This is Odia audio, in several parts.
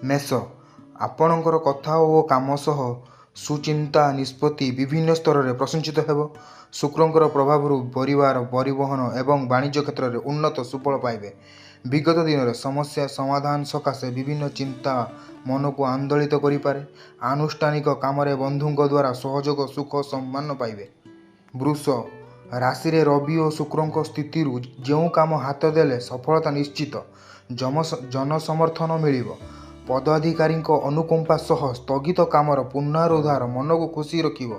ମେଷ, ଆପଣଙ୍କର କଥା ଓ କାମ ସହ ସୁଚିନ୍ତା ନିଷ୍ପତ୍ତି ବିଭିନ୍ନ ସ୍ତରରେ ପ୍ରଶଂସିତ ହେବ। ଶୁକ୍ରଙ୍କର ପ୍ରଭାବରୁ ପରିବାର, ପରିବହନ ଏବଂ ବାଣିଜ୍ୟ କ୍ଷେତ୍ରରେ ଉନ୍ନତ ସୁଫଳ ପାଇବେ। ବିଗତ ଦିନରେ ସମସ୍ୟା ସମାଧାନ ସକାଶେ ବିଭିନ୍ନ ଚିନ୍ତା ମନକୁ ଆନ୍ଦୋଳିତ କରିପାରେ। ଆନୁଷ୍ଠାନିକ କାମରେ ବନ୍ଧୁଙ୍କ ଦ୍ୱାରା ସହଯୋଗ ସୁଖ ସମ୍ମାନ ପାଇବେ। ବୃଷ, ରାଶିରେ ରବି ଓ ଶୁକ୍ରଙ୍କ ସ୍ଥିତିରୁ ଯେଉଁ କାମ ହାତ ଦେଲେ ସଫଳତା ନିଶ୍ଚିତ। ଜନସମର୍ଥନ ମିଳିବ। ପଦାଧିକାରୀଙ୍କ ଅନୁକମ୍ପା ସହ ସ୍ଥଗିତ କାମର ପୁନରୁଦ୍ଧାର ମନକୁ ଖୁସି ରଖିବ।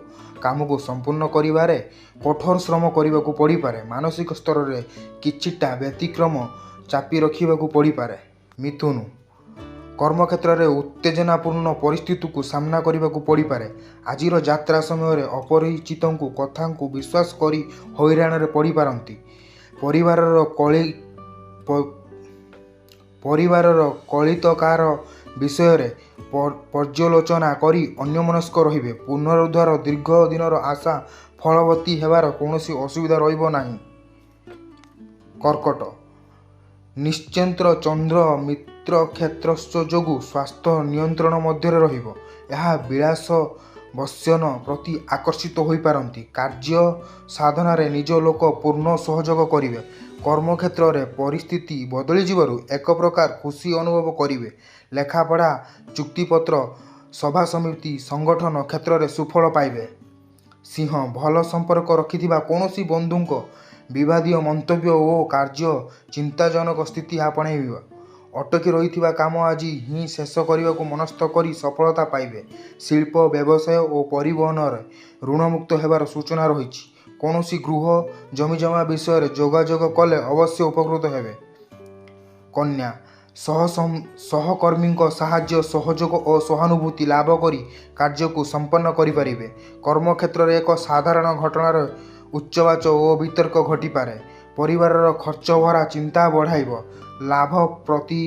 କାମକୁ ସମ୍ପୂର୍ଣ୍ଣ କରିବାରେ କଠୋର ଶ୍ରମ କରିବାକୁ ପଡ଼ିପାରେ। ମାନସିକ ସ୍ତରରେ କିଛିଟା ବ୍ୟତିକ୍ରମ ଚାପି ରଖିବାକୁ ପଡ଼ିପାରେ। ମିଥୁନ, କର୍ମକ୍ଷେତ୍ରରେ ଉତ୍ତେଜନାପୂର୍ଣ୍ଣ ପରିସ୍ଥିତିକୁ ସାମ୍ନା କରିବାକୁ ପଡ଼ିପାରେ। ଆଜିର ଯାତ୍ରା ସମୟରେ ଅପରିଚିତଙ୍କ କଥାକୁ ବିଶ୍ୱାସ କରି ହଇରାଣରେ ପଡ଼ିପାରନ୍ତି। ପରିବାରର କଳିତକାର ବିଷୟରେ ପର୍ଯ୍ୟାଲୋଚନା କରି ଅନ୍ୟମନସ୍କ ରହିବେ। ପୁନରୁଦ୍ଧାର ଦୀର୍ଘ ଦିନର ଆଶା ଫଳବତୀ ହେବାର କୌଣସି ଅସୁବିଧା ରହିବ ନାହିଁ। କର୍କଟ, ନିଶ୍ଚେନ୍ତ୍ର ଚନ୍ଦ୍ର ମିତ୍ରକ୍ଷେତ୍ରସ୍ଥ ଯୋଗୁଁ ସ୍ୱାସ୍ଥ୍ୟ ନିୟନ୍ତ୍ରଣ ମଧ୍ୟରେ ରହିବ। ଏହା ବିଳାସ ବ୍ୟସନ ପ୍ରତି ଆକର୍ଷିତ ହୋଇପାରନ୍ତି। କାର୍ଯ୍ୟ ସାଧନାରେ ନିଜ ଲୋକ ପୂର୍ଣ୍ଣ ସହଯୋଗ କରିବେ। କର୍ମକ୍ଷେତ୍ରରେ ପରିସ୍ଥିତି ବଦଳିଯିବାରୁ ଏକ ପ୍ରକାର ଖୁସି ଅନୁଭବ କରିବେ। ଲେଖାପଢ଼ା, ଚୁକ୍ତିପତ୍ର, ସଭାସମିତି, ସଂଗଠନ କ୍ଷେତ୍ରରେ ସୁଫଳ ପାଇବେ। ସିଂହ, ଭଲ ସମ୍ପର୍କ ରଖିଥିବା କୌଣସି ବନ୍ଧୁଙ୍କ ବିବାଦୀୟ ମନ୍ତବ୍ୟ ଓ କାର୍ଯ୍ୟ ଚିନ୍ତାଜନକ ସ୍ଥିତି ଆପଣେଇବ। ଅଟକି ରହିଥିବା କାମ ଆଜି ହିଁ ଶେଷ କରିବାକୁ ମନସ୍ଥ କରି ସଫଳତା ପାଇବେ। ଶିଳ୍ପ, ବ୍ୟବସାୟ ଓ ପରିବହନରେ ଋଣମୁକ୍ତ ହେବାର ସୂଚନା ରହିଛି। କୌଣସି ଗୃହ, ଜମିଜମା ବିଷୟରେ ଯୋଗାଯୋଗ କଲେ ଅବଶ୍ୟ ଉପକୃତ ହେବେ। କନ୍ୟା, ସହକର୍ମୀଙ୍କ ସାହାଯ୍ୟ, ସହଯୋଗ ଓ ସହାନୁଭୂତି ଲାଭ କରି କାର୍ଯ୍ୟକୁ ସମ୍ପନ୍ନ କରିପାରିବେ। କର୍ମକ୍ଷେତ୍ରରେ ଏକ ସାଧାରଣ ଘଟଣାର ଉଚ୍ଚବାଚ ଓ ବିତର୍କ ଘଟିପାରେ। ପରିବାରର ଖର୍ଚ୍ଚଭରା ଚିନ୍ତା ବଢ଼ାଇବ। ଲାଭ ପ୍ରତି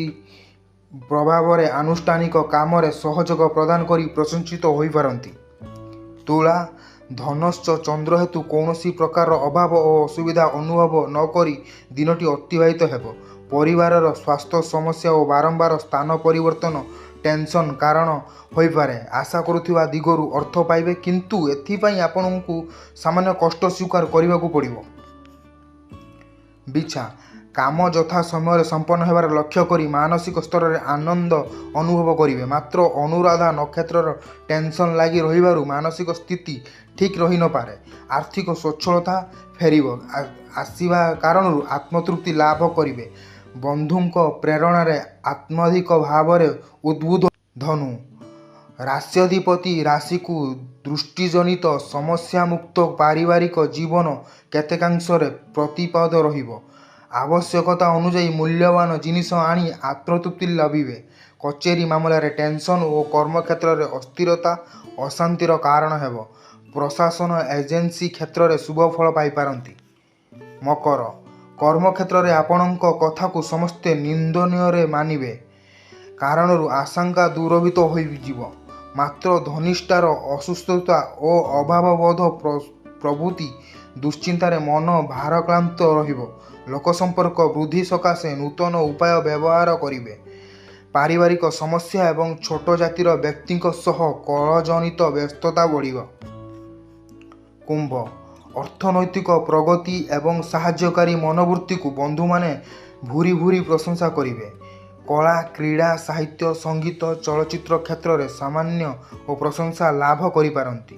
ପ୍ରଭାବରେ ଆନୁଷ୍ଠାନିକ କାମରେ ସହଯୋଗ ପ୍ରଦାନ କରି ପ୍ରଶଂସିତ ହୋଇପାରନ୍ତି। ତୁଳା, ଧନସ୍ଥ ଚନ୍ଦ୍ର ହେତୁ କୌଣସି ପ୍ରକାରର ଅଭାବ ଓ ଅସୁବିଧା ଅନୁଭବ ନ କରି ଦିନଟି ଅତିବାହିତ ହେବ। ପରିବାରର ସ୍ୱାସ୍ଥ୍ୟ ସମସ୍ୟା ଓ ବାରମ୍ବାର ସ୍ଥାନ ପରିବର୍ତ୍ତନ ଟେନସନ୍ କାରଣ ହୋଇପାରେ। ଆଶା କରୁଥିବା ଦିଗରୁ ଅର୍ଥ ପାଇବେ, କିନ୍ତୁ ଏଥିପାଇଁ ଆପଣଙ୍କୁ ସାମାନ୍ୟ କଷ୍ଟ ସ୍ୱୀକାର କରିବାକୁ ପଡ଼ିବ। ବିଛା, କାମ ଯଥା ସମୟରେ ସମ୍ପନ୍ନ ହେବାର ଲକ୍ଷ୍ୟ କରି ମାନସିକ ସ୍ତରରେ ଆନନ୍ଦ ଅନୁଭବ କରିବେ। ମାତ୍ର ଅନୁରାଧା ନକ୍ଷତ୍ରର ଟେନସନ୍ ଲାଗି ରହିବାରୁ ମାନସିକ ସ୍ଥିତି ଠିକ୍ ରହିନପାରେ। ଆର୍ଥିକ ସ୍ୱଚ୍ଛଳତା ଫେରିବ ଆସିବା କାରଣରୁ ଆତ୍ମତୃପ୍ତି ଲାଭ କରିବେ। ବନ୍ଧୁଙ୍କ ପ୍ରେରଣାରେ ଆତ୍ମାଧିକ ଭାବରେ ଉଦ୍ବୁଦ୍ଧ। ଧନୁ, ରାଶ୍ୟଧିପତି ରାଶିକୁ ଦୃଷ୍ଟିଜନିତ ସମସ୍ୟାମୁକ୍ତ ପାରିବାରିକ ଜୀବନ କେତେକାଂଶରେ ପ୍ରତିପଦ ରହିବ। ଆବଶ୍ୟକତା ଅନୁଯାୟୀ ମୂଲ୍ୟବାନ ଜିନିଷ ଆଣି ଆତ୍ମତୃପ୍ତି ଲଭିବେ। କଚେରୀ ମାମଲାରେ ଟେନସନ୍ ଓ କର୍ମକ୍ଷେତ୍ରରେ ଅସ୍ଥିରତା ଅଶାନ୍ତିର କାରଣ ହେବ। ପ୍ରଶାସନ ଏଜେନ୍ସି କ୍ଷେତ୍ରରେ ଶୁଭ ଫଳ ପାଇପାରନ୍ତି। ମକର, କର୍ମକ୍ଷେତ୍ରରେ ଆପଣଙ୍କ କଥାକୁ ସମସ୍ତେ ନିନ୍ଦନୀୟରେ ମାନିବେ କାରଣରୁ ଆଶଙ୍କା ଦୂରଭୂତ ହୋଇଯିବ। ମାତ୍ର ଧନିଷ୍ଠାର ଅସୁସ୍ଥତା ଓ ଅଭାବବୋଧ ପ୍ରଭୃତି ଦୁଶ୍ଚିନ୍ତାରେ ମନ ଭାରାକ୍ରାନ୍ତ ରହିବ। ଲୋକସମ୍ପର୍କ ବୃଦ୍ଧି ସକାଶେ ନୂତନ ଉପାୟ ବ୍ୟବହାର କରିବେ। ପାରିବାରିକ ସମସ୍ୟା ଏବଂ ଛୋଟ ଜାତିର ବ୍ୟକ୍ତିଙ୍କ ସହ କଳହଜନିତ ବ୍ୟସ୍ତତା ବଢ଼ିବ। କୁମ୍ଭ, ଅର୍ଥନୈତିକ ପ୍ରଗତି ଏବଂ ସାହାଯ୍ୟକାରୀ ମନୋବୃତ୍ତିକୁ ବନ୍ଧୁମାନେ ଭୂରି ଭୂରି ପ୍ରଶଂସା କରିବେ। କଳା, କ୍ରୀଡ଼ା, ସାହିତ୍ୟ, ସଙ୍ଗୀତ, ଚଳଚ୍ଚିତ୍ର କ୍ଷେତ୍ରରେ ସାମାନ୍ୟ ଓ ପ୍ରଶଂସା ଲାଭ କରିପାରନ୍ତି।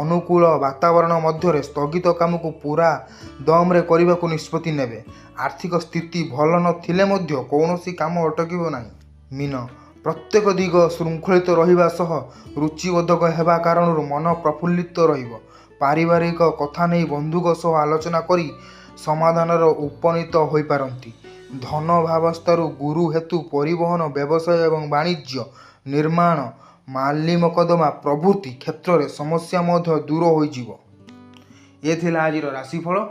ଅନୁକୂଳ ବାତାବରଣ ମଧ୍ୟରେ ସ୍ଥଗିତ କାମକୁ ପୂରା ଦମରେ କରିବାକୁ ନିଷ୍ପତ୍ତି ନେବେ। ଆର୍ଥିକ ସ୍ଥିତି ଭଲ ନ ଥିଲେ ମଧ୍ୟ କୌଣସି କାମ ଅଟକିବ ନାହିଁ। ମୀନ, ପ୍ରତ୍ୟେକ ଦିଗ ଶୃଙ୍ଖଳିତ ରହିବା ସହ ରୁଚିବର୍ଦ୍ଧକ ହେବା କାରଣରୁ ମନ ପ୍ରଫୁଲ୍ଲିତ ରହିବ। ପାରିବାରିକ କଥା ନେଇ ବନ୍ଧୁଙ୍କ ସହ ଆଲୋଚନା କରି ସମାଧାନର ଉପନୀତ ହୋଇପାରନ୍ତି। ଧନ ଭାବସ୍ଥାରୁ ଗୁରୁ ହେତୁ ପରିବହନ, ବ୍ୟବସାୟ ଏବଂ ବାଣିଜ୍ୟ, ନିର୍ମାଣ, ମାଲିମକଦ୍ଦମା ପ୍ରଭୃତି କ୍ଷେତ୍ରରେ ସମସ୍ୟା ମଧ୍ୟ ଦୂର ହୋଇଯିବ। ଏ ଥିଲା ଆଜିର ରାଶିଫଳ।